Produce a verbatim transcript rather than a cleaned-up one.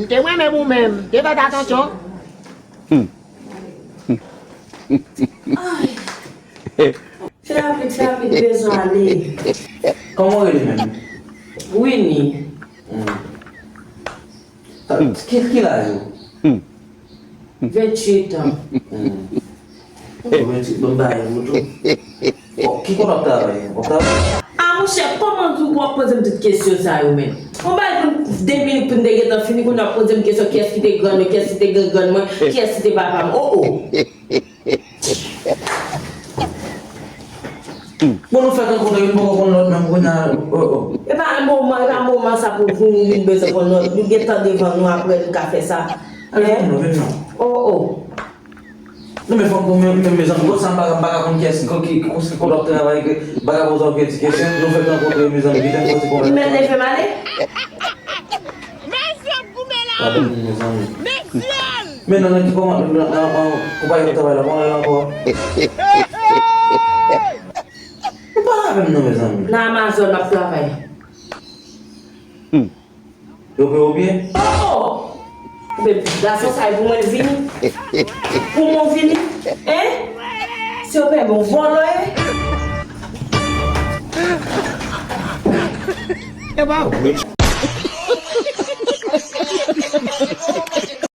M te renmen pou menm. Te fè atansyon. Fè rapid, fè rapid, bezwen ale. Kòman w rele menm? Winnie. Hmm. Ki, ki laj ou? Venntuit an. Hmm. Venntuit, bon, bay, moto. Bon, ki kote w ap travay? W ap travay? Ah, monchè, kòman w ap poze m tout kesyon sa yo, menm? Bon, bay pou de minit pou n te gentan fini, kounye a w ap poze m kesyon, kiyès ki te grann mwen, kiyès ki te gran grann mwen, kiyès ki te papa m? Oh, oh! Bon, nou fèk rankontre, youn poko konn lòt menm kounye a, oh, oh. E pa moman, e pa moman sa pou, pou nou vin bezwen konn lòt. Nou gen tan devan nou, apre nou ka fè sa. Alè, vin non, vin non. Oh, oh. Non, men fòk nou menm, menm, mezanmi, konsa m pa, m pa ka konn kiyès, ki, ki, ki, ki kote w ap travay, ke m pa ka poze w anpil ti kesyon, nou fèk rankontre, mezanmi, kite m soti konn. Men leve m ale. Mezanmi, goumen la. Pardon, mezanmi. Mesyèl! Men nan, nan ki kòman, nan, nan, nan konpayi w ap travay la, kòman l ankò? Ou pale avè m non, mezanmi. Nan Amazon m ap travay. Yo peye w byen? Oh, oh! Oubyen gason sa e pou mwen l vini? Pou mwen vini? Hein? Si yo peye mwen, vòlò ye? E pa vre.